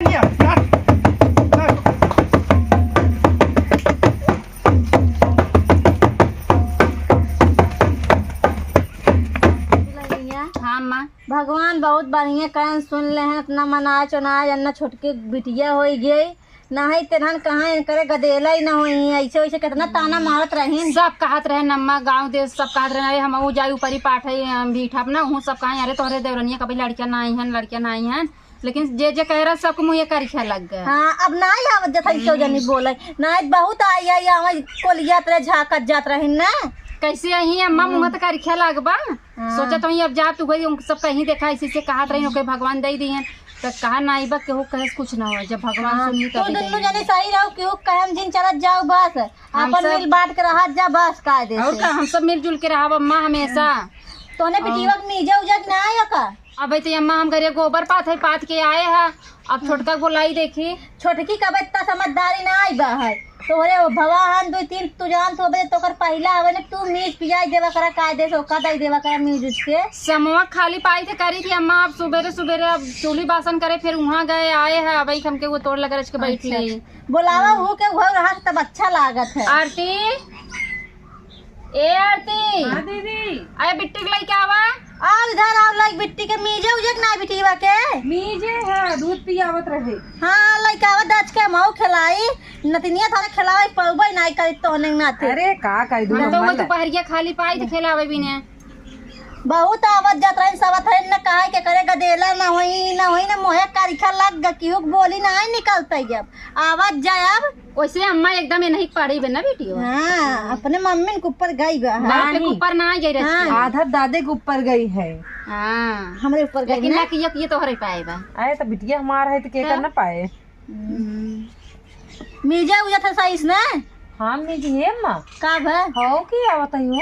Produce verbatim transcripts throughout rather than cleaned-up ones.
हाँ, माँ। भगवान बहुत बढ़िया कहन सुन ले हैं, अपना मनाए चुनाए, अन्ना छोटकी बिटिया होई गई, नहीं तेनहन कहाँ इनकरे गदेला ही ना होई, ऐसे वैसे कितना ताना मारत रहीन। सब कहत रहे नम्मा, गाँव देश सब कहत रहे, "अरे हम ऊ जाई ऊपरी पाठ है, हम भी ठप ना," हूँ सब कहे, "अरे तोहरे देवरनिया कभी लड़कियाँ ना आई हैं, लड़कियाँ ना आई हैं।" लेकिन जे जे कह रहा, सबके मुँह ये करिखा लग गया। हाँ, अब ना ही आवत जतन क्यों जनी बोले, ना ही बहुत आई आई आवे कोलिया तरह झाँकत जात रही ना। कैसे आई अम्मा, मुँह तो करिखा लग बा। हाँ। सोचत हई अब जा तू गई, उन सब कहीं देखा, इसी से कहत रही, ओके भगवान दे दिए। तो कहा ना आई बा, केहू कहे से कुछ ना हो, जब भगवान हाँ, सुनी तू तभी दुनू दे जने दिए। सही रहो, केहू कहे हम जिन चलत जाओ बस, हम अपन सब मिल बांट के रहत जा बस, कायदे और से। का, हम सब मिलजुल के रहब अम्मा हमेशा। तोने हाँ। पिटीवा के मीजे उजे के ना आयो का? अबे तो अम्मा हम घरे गोबर पाथे, पाथ के आए हा। अब छोटका के बोलाई देखी। छोटकी का अबे इतना समझदारी ना आई बा है। तोहरे वो भवा हन दुई तीन तू जान तो अबे तोकर पहिला आवे ने तू मीज पियाई देवा करा कायदे से ओका दई देवा करा मीज उज के। समवा खाली पाई थे करी थी अम्मा, अब सुबेरे सुबेरे अब चूल्ही बासन करे फिर उहाँ गए आए है, अबे हमके वो तोड़ लगा रच के बैठ अच्छा। ले। बोलावा हम्म। हूँ के उहर रहा तब अच्छा लागत है। आरती, ए आरती। हाँ दीदी। अरे बिट्टी के लइके आवा। आओ इधर आओ, लाइक बिट्टी के मीजे उजे के ना बिटिया के। मीजे है, दूध पियावत रहे। हाँ, लइके आवा दच के मऊ खिलाई। नतिनिया थारे खिलावे पउबे ना करी तोने नाते। अरे का करी दू ना तो वो नंबर ले। दोपहरिया खाली पाई तो खिलावे भी ने। बहुत आवत जात रही सब थे न कहे के करे गदेला ना होई, ना होई ना मोहे कारिखा लग ग, केहू के बोली ना आई निकलते जब। आवत जाए अब। वैसे अम्मा एकदम ये नहीं पढ़ी बे ना बेटी हो। हाँ, अपने मम्मी के ऊपर गई बा। बाप के नहीं। ऊपर ना गई रहती। हाँ। आधा दादे के ऊपर गई है। हाँ। हमरे ऊपर गई लेकिन ना। ना कि ये, ये तोहरे पाए बा। अरे तो बिटिया हमार है तो के तो? कर ना पाए। हम्म। मीजे उजे था सही से ना? हाँ, मीजे है अम्मा। का भा? हो की आवत है हो?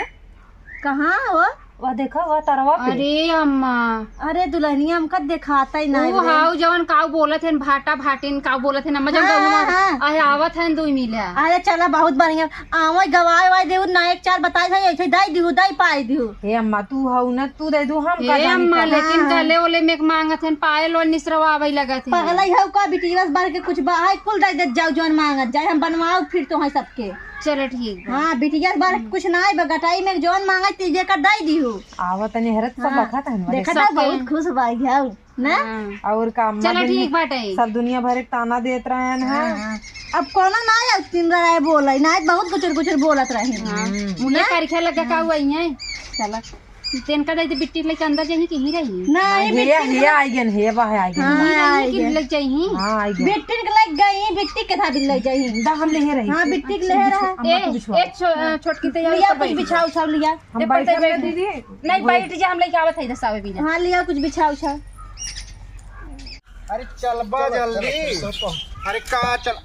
कहाँ हो? वह देखा, वह तरवा पे। अरे अम्मा। अरे दुल्हनिया हमका देखाता ही ना वो रे। हाउ जवन काऊ बोलत हन, भाटा भाटिन काऊ बोलत हन, अम्मा जब हाँ, गहुआ हाँ, हाँ। अहे आवत हन दुई मिला। अरे चला बहुत बढ़िया। आवै गवाए वाए देहु ना एक चार बताए थे, ऐसे दाई दिहु, दाई पाई दिहु। हे अम्मा तू हऊ ना, तू दे दू हम का हे जानी अम्मा, का। लेकिन हाँ। गले ओले में एक मांगत हन, पायल और निसरवा आवै लगत हन। पगला ही हऊ का बिटिया बस भर के कुछ बाहर कुल दे दे जाऊ जवन मांगत जाए, हम बनवाओ फिर तो है सबके। चलो ठीक बा। हाँ, बिटिया बार हम्म। कुछ ना आइबा, गटाई में जौन मांगे ती जेकर दई दिहु। आवा तनी हरत सब हाँ, बखत हन, देखा सब था के। बहुत खुश बा जाऊ, ना? हाँ। और का अम्मा चलो दुनिया, ठीक बाटे। सब दुनिया भर एक ताना देत रहन हाँ, हैं। हाँ। अब कोनो ना आया तीन रहे बोले, ना बहुत गुचर गुचर बोलत रहे। हाँ। हम्म। मुझे ना? परीक्षा लगा का हुआ ही है। चला। तेनका दाई तो बिट्टी लेके अंदर जाही कि ही रही? नहीं, नहीं, हे, बिट्टी हे लेके आई गन, हे बा, हे आई गन। हाँ, ही रही आई कि गन। लग जाही? हाँ, आई गन। बिट्टी के लग गई, बिट्टी के था बिल लग जाही। दा हम ले रही। हाँ, बिट्टी के ले रहा। अम्मा ए, को बिछवा। ए, छो-, अ, छोटकी तैयार लिया, कर कुछ बैठ। बिछाओ, उछाओ लिया। हम ए, बैठ पढ़ते गए बैठ। दीदी। नहीं, बैठ जा, हम लेके आवत है, दसावे भी ना। हाँ, लिया, कुछ बिछाओ, उछाओ। अरे चलबा चलो, जल्दी। चलो, चलो, चलो। अरे का चल,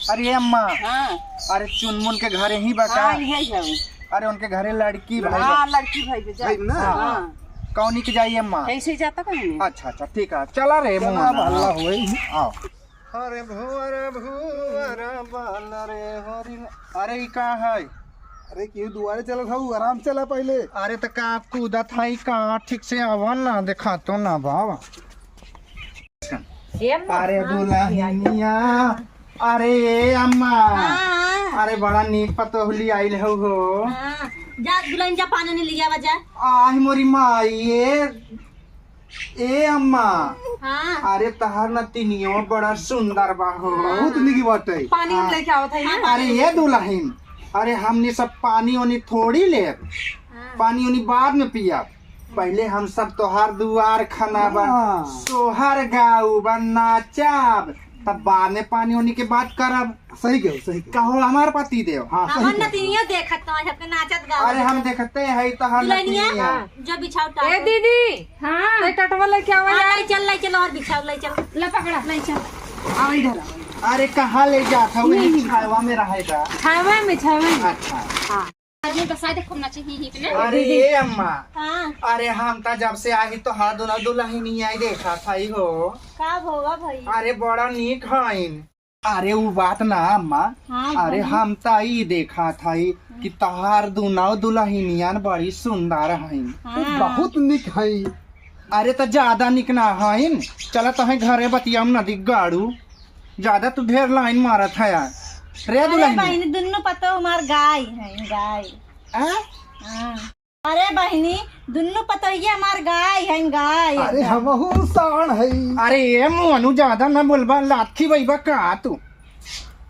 अरे अम्मा। हाँ। अरे चुनमुन के घरे ही बा का? हाँ, यही है। अरे उनके घरे लड़की भाई हाँ, बा। लड़की भाई बा, जा। भाई ना? हाँ। हाँ। कौनी के जाई अम्मा? ऐसे ही जाता कहीं नहीं। अच्छा, अच्छा, ठीक है। चला रे चला, मुँह अब हल्ला होई। आओ। अरे भुवर, भुवर, बाल रे होरी। अरे ई का है? अरे क्यों दुआरे चलत हऊ? आराम चला पहले। अरे त का कूदत है का? ठीक से आवा ना, देखा तो ना बाबा। ए अम्मा। अरे हाँ। दुल्हनिया, अरे ए अम्मा, हाँ। अरे बड़ा नीक पतोहली आइल हऊ हो। हाँ। जा दुल्हन जा पानी नहीं लिया जा। आही मोरी माई ए, ए अम्मा। हाँ। अरे तहार नतिनियो बड़ा सुंदर बा हो। बहुत नीक बाटे। पानी हम हाँ। लेके आवत है ना। अरे ए दुल्हन, अरे हमनी सब पानी ओनी थोड़ी लेब, हाँ। पानी ओनी बाद में पियब। पहले हम सब तोहार दुआर खनाबा, हाँ। सोहर गाउबा, नाचब, तब बाद में पानी ओनी के बात करब। सही कहो, सही कहो। कहो हमार पति देव। हाँ, सही हमर कहो। नतिनियो देखत तो आज सबके नाचत गावत। अरे हम देखते हैं तोहार दुल्हनिया, नतिनिया। जो बिछाओ ए टाट। दीदी, हाँ। ले टटवा लेके आवा हाँ, यार। ले चल, ले चल और बिछाओ, ले चल। ले पकड़ा। ले चल। आओ इधर आओ। अरे कहाँ ले जात हो? यही छायवा में रहेगा। छायवा में, छायवा में। अच्छा। हाँ। आदमी बसाए दे, खूब नाचे, ही, ही, ही। अरे ए अम्मा, हाँ। अरे हम त जब से आई तोहार दुनो दुल्हनिया ही देखा था ही हो। का भवा भई? अरे बड़ा नीक हईन। अरे उ बात ना अम्मा, हाँ, अरे भई। हम त ई देखा था ही कि तोहार दुनो दुल्हनिया बड़ी सुंदर हईन। हाँ। बहुत नीक हई। अरे त ज्यादा निक ना हइन, चला तोहे घरे बतियाम नदी गाड़ू, ज्यादा तू ढेर लाइन मारत है यार। रे अरे दुलहिन। बहिनी, दुन्नु पतोह हमार गाय है, गाय। आ? हाँ। अरे बहिनी, दुन्नु पतोहिया हमार गाय है, गाय अरे एकदम। हमहू साण है। अरे ए मुअनु, ज्यादा ना बोलबा, लात खिबैबा का तू?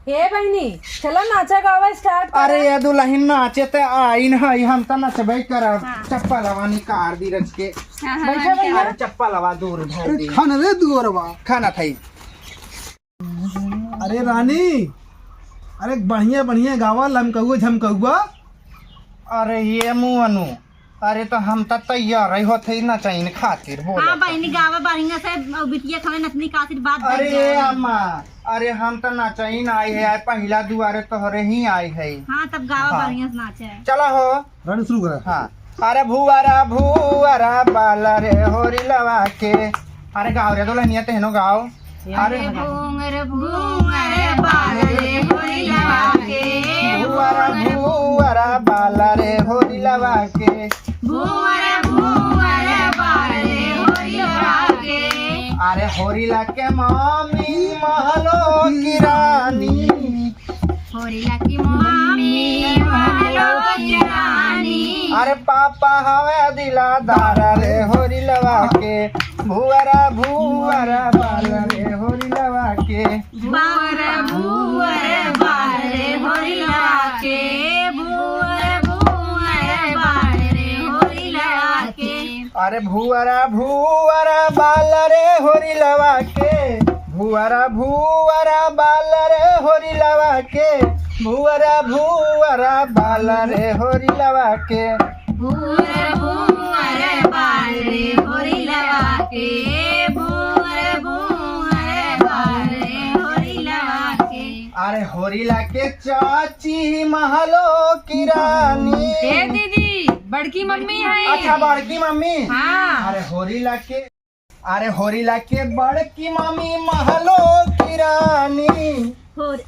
ए बहिनी, चला नाचा गावा start करा। अरे ए दुलहिन, नाचे त आइन है, हम त नचबे करब। हाँ। चप्पलवा निकाल दी रच के। हाँ, हाँ, बैठा हाँ, बहिनी। अरे चप्पलवा दूर धर दी। खाना रे दुअरवा। खाना थई। अरे रानी, अरे बढ़िया बढ़िया गावा, लमकउआ झमकउआ। अरे ए मुअनु, अरे त हम त तैयार ही होत ही नचइन खातिर, बोलो हाँ त। बहिनी, गावा बढ़िया से, अउ बिटिया खावे नचनी का आशीर्वाद दे अरे दे। अम्मा, अरे हम त नचइन आई है, आज पहिला दुआरे तोहरे ही आई है। हाँ, तब गावा हाँ। बढ़िया से नाचे। चला हो। रानी शुरू करा। हाँ। अरे भुअरा भुअरा बाल रे होरी लवा के। अरे गाओ रे दुलहिनिया, तेहनो गाओ। अरे अरे भूंगर भूंगर बाल रे होरी लवा के। भुअरा भुअरा बाल रे होरी लवा के। भुअर भुअर बाल रे होरी लवा के। अरे होरी ला के मामी महलो की रानी। होरी ला की मामी महलो की रानी। अरे पापा हवे दिलादार रे होरी लवा के। भुअरा भुअरा बाल रे होरी लवा के। भुअर भुअर बाल रे होरी लवा के। भुअर भुअर बाल रे होरी लवा के। अरे भुअरा भुअरा बाल रे होरी लवा के। भुअरा भुअरा बाल रे होरी लवा के। भुअरा भुअरा बाल रे होरी लवा के। भुअर भुअर बाल रे होरी लवा के। भुअर भुअर बाल रे होरी लवा के। अरे होरी ला के चाची महलो की रानी। ए दीदी, बड़की मम्मी है। अच्छा, बड़की मम्मी। हाँ। अरे होरी ला के, अरे होरी ला के बड़की मम्मी महलो की रानी। होरी।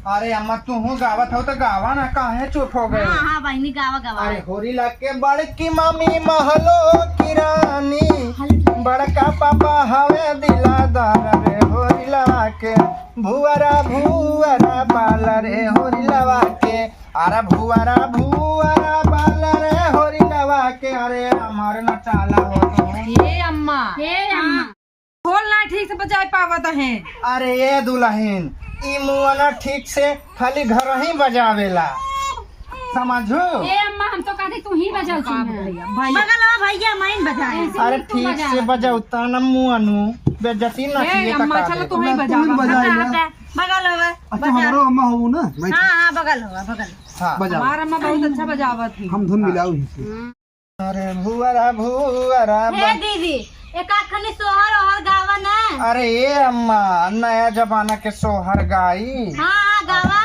अरे अम्मा, तुहू गावत हो त गावा ना, काहे चुप हो गए? हाँ, हाँ, बहिनी, गावा, गावा। अरे होरी ला के बड़की मम्मी महलो की रानी। बड़का पापा हवे दिलादार रे होरी लवा के। भुअरा भुअरा बाल रे होरी लवा के। अरे भुअरा भुअरा बाल रे होरी लवा के। अरे हमारे ना चाला हो तो। ए अम्मा। ए अम्मा। ढोल ना ठीक से बजाए पावत है। अरे ए दुलहिन, ई मुअना ठीक से खाली घर ही बजावेला, समझू? ए अम्मा, हम तो कहते तू ही बजाओ सुन। भैया, भैया। बगल हो भैया, माइन बजाए। ऐसे अरे नहीं तू ठीक बजा। से बजाओ, तना मुअनु, बेइज्जती ना ए किए अम्मा, का चलो करे। तू ही ना, बजा। तू ही बजा ना। बगल हो, अच्छा, बजा। हमरो अम्मा हो ना, मैं हाँ, हाँ, बगल हो, बगल। हाँ। बजाओ। हमार अम्मा बहुत अच्छा बजावत ही। हम धुन हाँ। मिलाओ ही से। अरे भुअरा भुअरा हे बा- दीदी, एक आखनी सोहर ओहर गावा ना। अरे ए अम्मा, नया जमाना के सोहर गाई। हाँ, हाँ, गावा।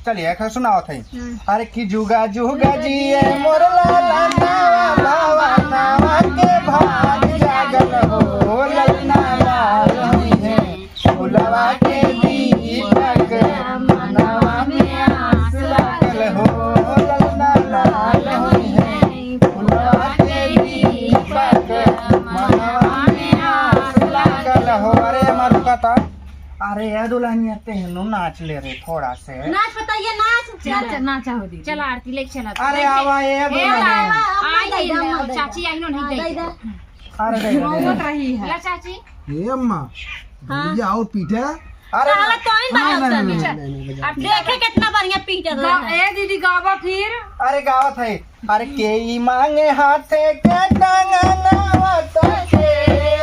चलिए, एक सुनावत है। हम्म। अरे कि जुगा जुगा जिए मोर लाला नावा, बाबा नावा के भाग जागल हो, ललना लाल हुई है। फुलवा के दीपक मनवा में आस लागल हो, ललना लाल होई है। फुलवा के दीपक मनवा में आस लागल हो। अरे मधुकता, अरे ए दुलहिनिया, तेहनो नाच ले रे थोड़ा से। नाच बताइए, नाच। नाच, नाच हो दीदी। चला आरती लेके चला। अरे आवा ए ए दुलहिनिया। आवा, अम्मा आई दे दे, नहीं, अम्मा दे दे। चाची आई नो नहीं हाँ, गई। दे दे। अरे दे दे, दे दे। रोवत रही है। या चाची। ए अम्मा, हाँ। भैया और पीटा। अरे साला तो ही नहीं, बजाओ नहीं, तनी। नहीं, नहीं, नहीं, बजाओ। अब देखे कितना बढ़िया पीटा गा-, रहा है। ए दीदी गावा फिर। अरे गावत है। अरे के ई मांगे हाथे के कंगनवा तो के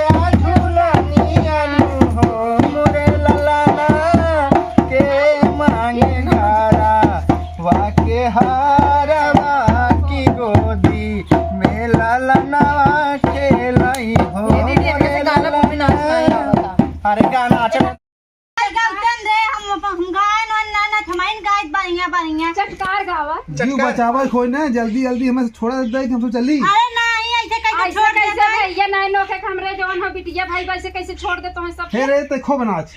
आ झुलनिया नु हो मोरे ललना, के मांगे घरा वा के हारवा की गोदी में ललनवा खेलई हो। दीदी, दीदी, ऐसे गाना भी नाचता है, गाता। अरे गाना अच्छा। गावतन रे, हम, हम गाए न, ना, ना, थमाइन गाइत बढ़िया, बढ़िया। चटकार गावा। जीव चटकार। बचावे कोई ना, जल्दी, जल्दी हमें छोड़ा दे, हम सब चली। अरे नहीं, ऐसे कैसे ऐसे छोड़ कैसे देता है? भैया नहीं नोखे के हमरे जवन हो बिटिया भाई, वैसे कैसे छोड़ देते हैं सब? हे रे, ते खूब नाच।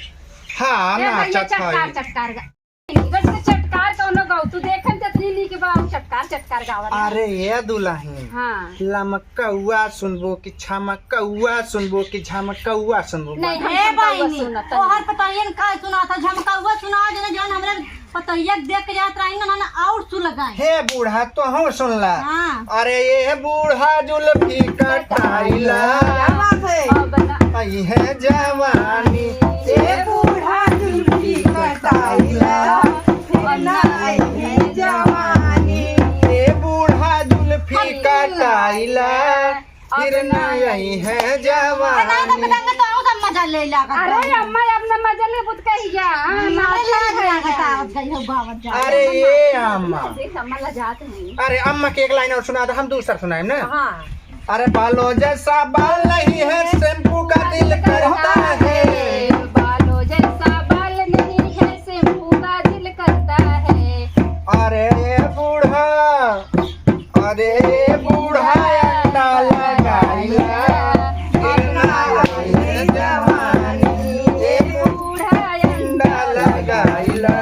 हाँ, ए ना, भैया, चटकार। चटकार, चटकार गा-, बस के चटकार कौनो गौ, तू देखन जतनी नीक बा, हम चटकार चटकार गावत। अरे ये दुलहिन, हाँ। लमकौआ सुनबो कि छमकौआ सुनबो कि झमकौआ सुनबो? नहीं, हम हे झमकौआ बहिनी, सुनत तोहर नहीं। पतोहियन का सुनात ह, झमकौआ सुनाओ, जने जौन हमरा पतोहिया के देख के जात रही ना, ना, ना, और सुलगाए। हे बूढ़ा, तोहू सुनला। हाँ। अरे ये बूढ़ा जुल्फी कटाइला। क्या बात है? अब ना। आई है जवानी। ए बूढ़ा जुल्फी कटाइला, फिर ना आई है जवानी। ए बूढ़ा जुल्फी कटाइला, फिर ना आई है जवानी। अरे, नहीं तो पतंग तो और सब मजा ले ला कर। अरे अम्मा, अपना मजा ले बुत कही जा। हाँ, हमारे नाच लाज है। लागत आवत गई हो गावत जा। अरे ये अम्मा। देख अम्मा लजात नहीं। अरे अम्मा के एक लाइन और सुना दो, हम दूसरा सुनाएम ना। हाँ। अरे बालों जैसा बाल नहीं है, शैम्पू का दिल करता है। बालों जैसा बाल नहीं है, शैम्पू का दिल करता है। अरे बूढ़ा, अरे बूढ़ा अंडा लगाइला, फिर ना आई जवानी। ए बूढ़ा अंडा लगाइला,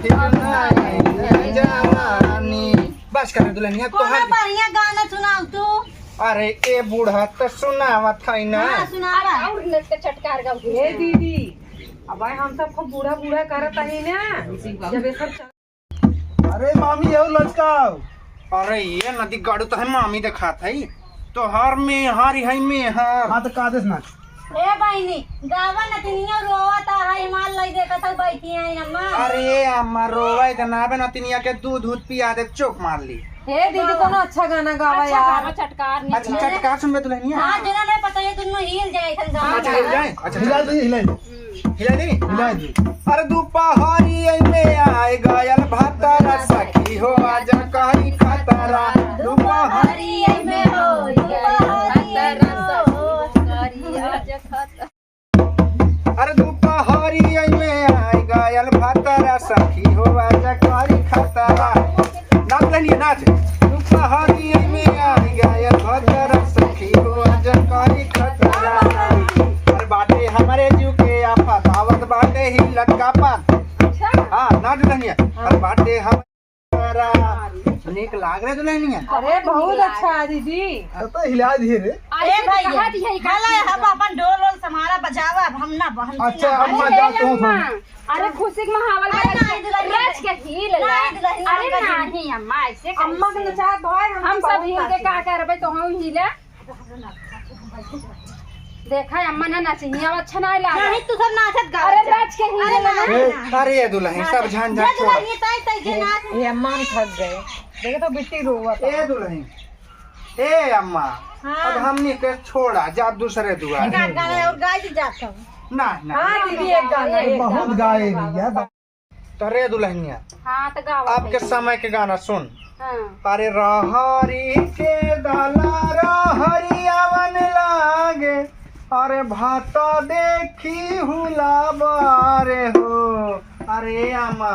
फिर ना आई जवानी। बस कर दुल्हनिया, कोनो तोहार बढ़िया गाना सुनाओ तू। अरे ए बूढ़ा त सुनावत है ना। हाँ, सुनावा। और नृत्य चटकार गाओ। ए दीदी, अब हम सब खूब बूढ़ा बूढ़ा करत हई ना, जब ये सब चल- अरे मामी, एहू लचकाओ। अरे ये नदी गाड़ू तो है मामी देखात है, तोहार मेहर है मेहर। हाँ तो का देस ना। ए बहिनी, गावा नतिनिया रोवत है, हमार लई देखत है, बैठी है अम्मा। अरे अम्मा, रोवे त ना बे, नतिनिया के दूध दूध पिया दे, चुप मार ली। हे दीदी, कोनो अच्छा गाना गावा अच्छा यार। गावा, चटकार अच्छा, निकला। चटकार सुनबे दुल्हनिया? हाँ, जना नहीं पता, ये दोनों हिल जाए, ऐसन गावा। अच्छा, हिल जाए? अच्छा, हिला चलो। दी, हिला दी। हिला दी? हिला दी। अरे दुपहरी में आए गयल भतरा सखी हो, आज करी खतरा। दुपहरी में हो गयल भतरा सखी हो, आज करी खतरा। अरे दुपहरी में आए गयल भतरा सखी हो, आज करी खतरा। नाच लेनिए, नाच। दुपहरी में आए गयल भतरा सखी हो, आज करी खतरा। अरे बाटे हमरे जीव के आफत, आवत बाटे ही लटका पात। अच्छा। हाँ, नाच लेनिए। अरे बाटे हम नीक लाग रहे दुल्हनिया। अरे बहुत अच्छा दीदी। अब तो हिला दिए रे। अरे ए भैया, कहा दी है, हला, हम अपन ढोल वोल समारा बजावा, अब हम ना, हम अच्छा, ना। अम्मा अरे जा तू अम्मा, थोड़ी। अरे खुशी के माहौल अरे में ना, रच के, दुल्हनिया। रच के हिल ला। ना, दुल्हनिया, अरे ना, नहीं अम्मा, ऐसे अम्मा के कैसे? नचात भाई, हम हम सब बहुत हिल के नाचे। का करबे, तो हम हिला। देखा अम्मा ना नाचे, हियाँ अच्छा ना लागे। नहीं, तू सब नाचत गावत अरे जा। नाच के ही अरे ले ना, ना। ए, अरे ये दुल्हन, सब झंझट ये छोड़। दुल्हनिया, तय, तय, जे नाच। ये अम्मा हम थक गए। देखे तो बिट्टी रोवत है। ए दुल्हन, ए अम्मा, हाँ। अब हमनी के छोड़ा, जा दूसरे दुआर। एक आध गाना और गाई दी जात हूँ। ना, ना। हाँ दीदी, एक गाना, एक बहुत गाना। गाए भैया। तो रे दुल्हनिया, हाँ, तो गावा आपके भाई। समय के गाना सुन। हाँ। अरे रहरी के दाला रहरी आवन लागे, अरे भात देखी हुलाबारे हो। अरे आमा,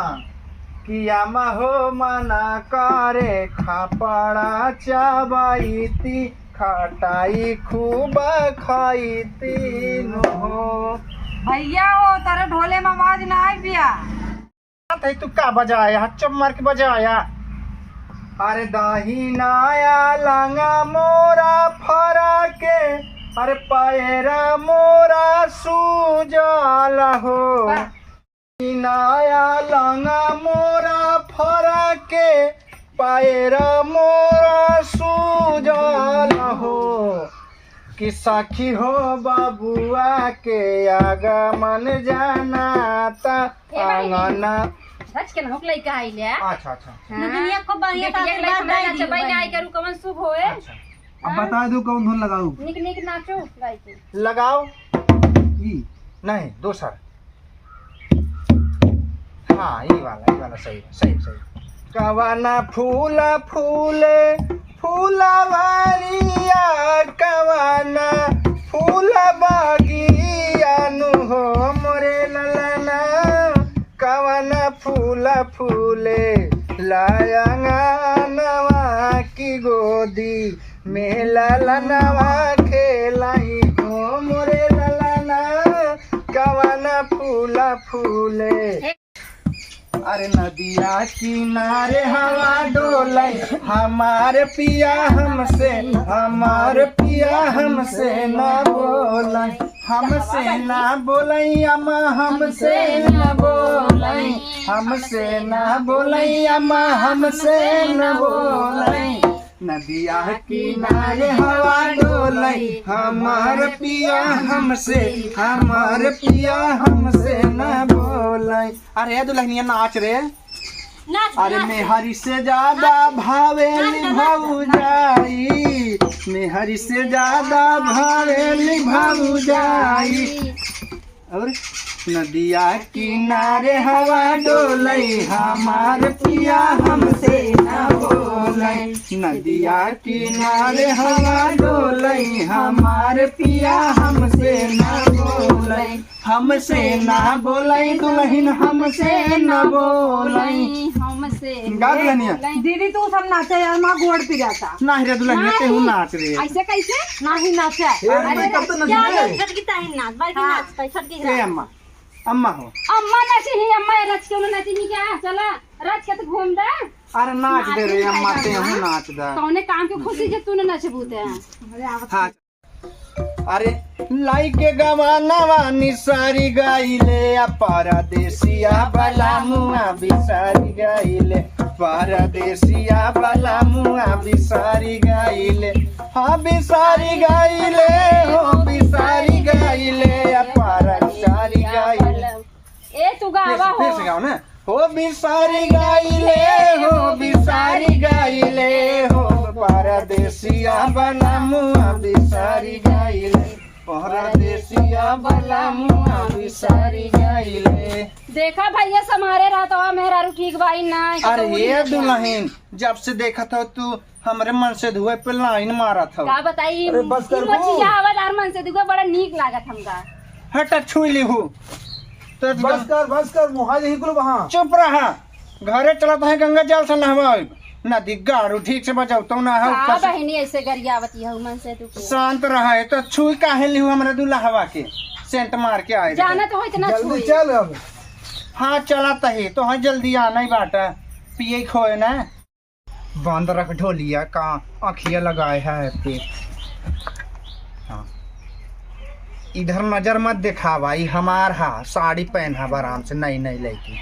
कि आमा हो मना करे खापड़ा चाबाईती, खटाई खूब खाई तीन हो। भैया हो, तारे ढोले में आवाज ना आई पिया। बात है, तू का बजाया? चुप मार के बजाया। अरे दाहिनाया लंगा मोरा फरा के, अरे पैरा मोरा सूजल हो। वाह। नया लंगा मोरा फरा के, पैरा मोरा सूजल हो। कि सखी हो बबुआ के आगमन जनाता हे भाई, आंगना। सच के नहुक लइका आइले। अच्छा, अच्छा। हाँ। नगनिया को बढ़िया बिटिया के आशीर्वाद लइका दे दी नचबई भाई। ना आई करू कवन शुभ होए। अच्छा। अब हाँ। बता दो कौन धुन लगाऊ। निक निक नाचो गाई के। लगाओ। ई। नहीं, दोसर। हाँ, ई वाला, ई वाला सही बा, सही, सही। कवना फूल फूले फूलवरिया, कवना फूल बगिया नु हो मोरे ललना, कवना फूल फूले लायंगनवा की गोदी में ललनवा खेलाई हो मोरे ललना, कवन फूल फूले। अरे नदिया किनारे हवा डोले, हमार पिया हमसे, हमार पिया हमसे ना बोले, हमसे ना बोले अम्मा, हमसे ना बोले, हमसे ना बोले अम्मा, हमसे ना बोले। नदिया किनारे हवा डोले, हमार पिया हमसे, हमार पिया हमसे ना बोले। अरे दुल्हनिया नाच रे। नाच, अरे नाच। मेहरी से ज्यादा नाच। भावेली नाच, नाच, नाच। भौजाई, मेहरी से ज्यादा भावेली भौजाई। और नदिया किनारे हवा डोले, हमार पिया हमसे ना बोले। नदिया किनारे हवा डोले, हमार पिया हमसे ना बोले। हमसे ना बोले दुल्हन, हमसे ना बोले। हमसे गा दुल्हनिया। दीदी, तू सब नाचे यार, माँ गोड़ पिराता। ना रे दुल्हनिया, नाहीं। तेहू नाच रे। ऐसे कैसे? नाहीं नाचे। ए, अरे, मैं कब तो क्या नचबे? छोटकी ताहिन नाच, बड़की हाँ। नाच, ताई, छोटकी ए नाच। अम्मा, अम्मा हो। अम्मा नाची ही, अम्मा रच के उन्हें नाची नहीं क्या? चला, रच के तो घूम दे। अरे नाच दे रे नाच अम्मा, नहीं तेहू खाएगा। नाच दे। कौने काम की खुशी जे तूने नाचे बूते हैं? हाँ। अरे लाई के गवानवा निसारी गईले, आ परदेसिया बलामुआ बिसारी गईले, परदेसिया बलामुआ बिसारी गईले, हाँ बिसारी गईले हो, बिसारी गईले, आ परदेसिया गईले। ए, तू गावा फिर से, फिर हो। से गाओ ना। हो बिसारी गईले, हो बिसारी गईले, हो परदेसिया बलामुआ बिसारी गईले, परदेसिया बलामुआ बिसारी गईले। देखा भैया, समारे रहत हवा मेहरारू ठीक बाई ना, अरे तो ये दुल्हन, जब से देखत हो तू हमरे मनसेधुआ पे लाइन मारत हौ। का बताई, अरे बस ई कर बू। मछिया हवादार मनसेधुआ बड़ा नीक लागत हमका। हट, छुई ली हूँ। तो बस कर, बस कर, मुहा यही कुल वहाँ। चुप रहा, घरे चलत है, गंगा जल से नहवाइब। नदी गाड़ू ठीक से बजाओ तो ना है का ऊपर से। बहिनी ऐसे गरियावती है मनसेधु के? शांत रहा है, तो छुई काहे लिहू हमरे दुल्हवा के? सेंट मार के आए रहे। जाना तो हो इतना जल्दी छुई। चल अब। हाँ, चलत है, तो है जल्दी आना ही बाटा, पिए खोए ना। बंद रख ढोलिया का, अखिया लगाए है पे। हाँ। इधर नजर मत दिखावा, ई हमार हा, साड़ी पहन हा आराम से, नई नई लइकी।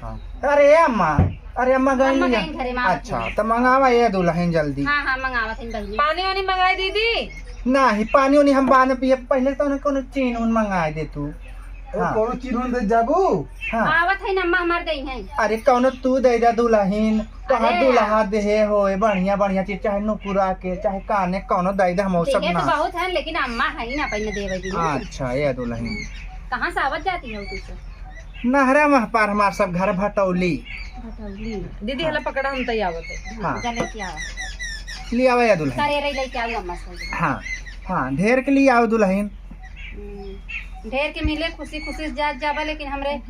हाँ। अरे अम्मा, अरे अम्मा गई अम्मा लिया। गई घरे, माँ अच्छा, बता। तो मंगावा ये दुल्हन जल्दी। हाँ, हाँ, मंगावा थे बहिनी। पानी वानी मंगाई दीदी? नाही, पानी वानी हम बाद में पिए, पहले तो उन्हें कोनो चीन उन मंगाए दे तू। अरे हाँ। कोनो चीन उन दे जाबू? हाँ। आवत है ना, अम्मा हमार दे हैं। अरे कोनो तू दे दे दुल्हन। कहाँ अरे दुल्हा यार। देहे होए, बढ़िया बढ़िया चीज, चाहे नुपुरा के, चाहे काने, कौनो दे दे, हम वो सब देहे तो ना। बहुत है, लेकिन अम्मा है ना, पहले देवे जी। अच्छा, ये दुल्हन। कहाँ से आवत जाती है तू से? नहरा मह पार हमार सब घर भटौली। भटौली। दीदी, हाँ। हला पकड़ा, हम तई आवत है। हाँ। जा लेके आवा। ले आवा ये दुल्हन। करे रही लेके आओ अम्मा से। हाँ, हाँ, ढेर के लिए आओ दुल्हन। हम्म, ढेर के मिले, खुशी खुशी से जात जाबा, लेकिन हमरे,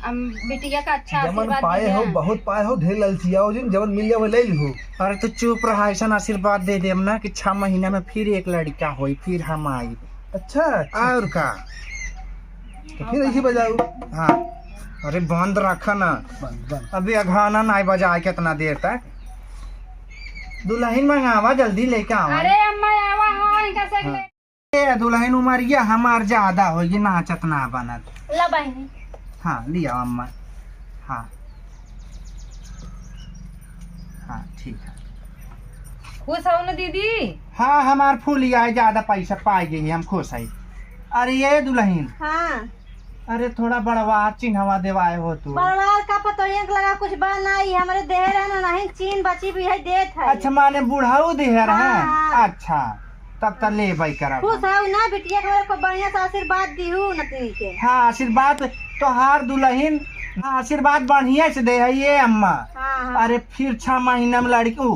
हम, बिटिया का अच्छा जवन आशीर्वाद पाए दीजिए। हो, बहुत पाए हो, ढेर ललचियाओ जिन, जवन मिल जावे, ले लिहो। अरे, तू चुप रहा, ऐसा आशीर्वाद दे देम ना कि छह महीना में फिर एक लड़का होई, फिर हम आई। अच्छा, अच्छा। और का? तो फिर ऐसे बजाओ। हाँ, अरे, बंद रखा ना। बंद, बंद। अभी अघाना नाई बजाए कितना देर तक। दुल्हन मंगावा, जल्दी लेके आवा। अरे, अम्मा, आवा हो, इनका से हाँ। ले। ए दुल्हन, उमरिया हमार ज्यादा होई, नाचत ना बनत। ला बहिनी। हाँ, लिया अम्मा। हाँ। हाँ, ठीक है। खुश हो न दीदी? हाँ, हमार फूलिया है, ज्यादा पैसा पाई गई, हम खुश है। अरे ये दुल्हन। हाँ। अरे थोड़ा बड़वार चिन्हवा देवाए हो तू। बड़वार का पतोहिया के लगा कुछ बा ना, ई हमरे देह रहन नहीं, चीन बची भी है, देत है। अच्छा, माने बुढ़ाऊ देह रहे? हाँ, हाँ। अच्छा, तब त लेबै करब। खुश हऊ ना बिटिया के, हमरे को बढ़िया से आशीर्वाद दीहू नतनी के। हाँ, आशीर्वाद तोहार दुल्हन, हाँ, आशीर्वाद बढ़िया से दे है ये अम्मा। हाँ, हाँ। अरे फिर छह महीना में लड़की,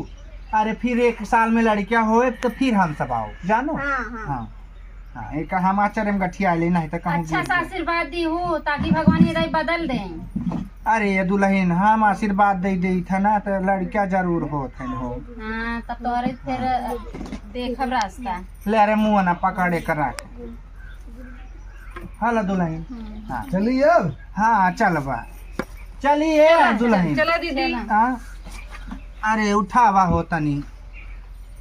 अरे फिर एक साल में लड़किया होए तो फिर हम सब आओ, जानो? हाँ, हाँ। हाँ। हाँ, एक हम आचरे में गठिया ले, नहीं तो कहूँ अच्छा गिर सा जाए। आशीर्वाद दीहू, ताकि भगवान ये दाई बदल दें। अरे ये दुल्हन, हम आशीर्वाद दे दे थे ना, तो लड़का जरूर होत है हो। हाँ, तब तोहरे फिर देखब रास्ता। ले, अरे मुँह ना पकड़े कर रख। हेलो दुल्हन। हम्म। हाँ। चलिए अब। हाँ, चल बा। चली ए दुलहिन। चला दीदी। हाँ? अरे उठावा हो तनी।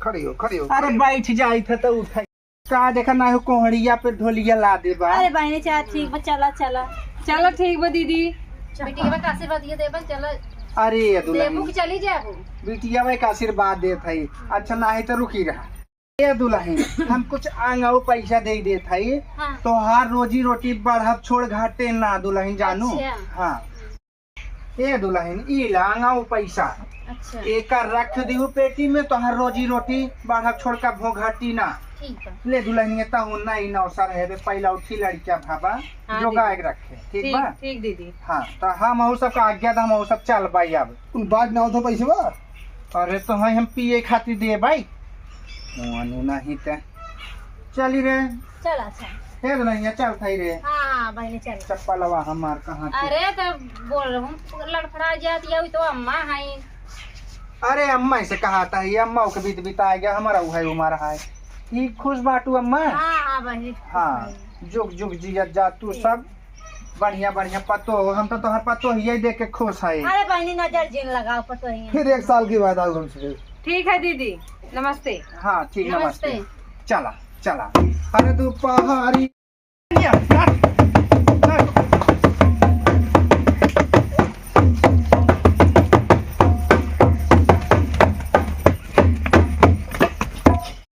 खड़ी हो, खड़ी हो, अरे खड़ी हो। बैठ जाई था तो उठा। का देखा ना हो कोहड़िया पे ढोलिया ला दे बा। अरे बहिनी, चला ठीक बा, चला, चला। चला ठीक बा दीदी। बिटिया का आशीर्वाद ये देबा, चला। अरे ये दुलहिन। देबू कि चली जाबू? बिटिया भाई का आशीर्वाद देत है। अच्छा ना है तो रुकी रहा। ए दुलहिन, हम कुछ आंगाऊ पैसा दे देत हई। हाँ। तोहार रोजी रोटी बढ़त छोड़ घटे ना दुलहिन जानू। अच्छा। हाँ। ए दुलहिन, ई ला आंगाऊ पैसा। अच्छा। एका रख दिहु पेटी में, तोहार रोजी रोटी बढ़त छोड़ का भो घटी ना। ठीक बा। ले दुलहिन, ये तहु ना ई नौसर है बे, पहला उठी लड़किया भाबा, हाँ, जो दीदी। गायक रखे, ठीक ठीक, बा? ठीक दीदी। हाँ, तो हम अहू सब का आज्ञा, तो हम अहू सब चल बाई अब। उन बाज ना होता पैसे बा? अरे तो है हम पिए खातिर दे भाई। मानू नहीं ते। चली रे। चल अच्छा। हे दुलहिनिया चल थाई रे। हाँ, हाँ, बहिनी चल। चप्पलवा हमार कहाँ के? अरे तो बोल रहा हूँ, लड़फड़ा जाती है, तो अम्मा है। अरे अम्मा से कहा था, ये अम्मा के बीत बिता गया, हमारा उहे उमर है। ठीक खुश बाटू अम्मा? हाँ, हाँ, बहिनी, खुश हाँ, रही। जुग जुग जियत जा तू ठीक। सब। बढ़िया, बढ़िया पतो हो, हम तो तोहर पतो ही देख के खुश है। अरे बहिनी, नजर जिन लगाओ पतो ही। फिर एक साल के बाद आओ हमसे। ठीक है दीदी, नमस्ते। हाँ, ठीक, नमस्ते। नमस्ते। चला, चला। अरे तू पहाड़ी।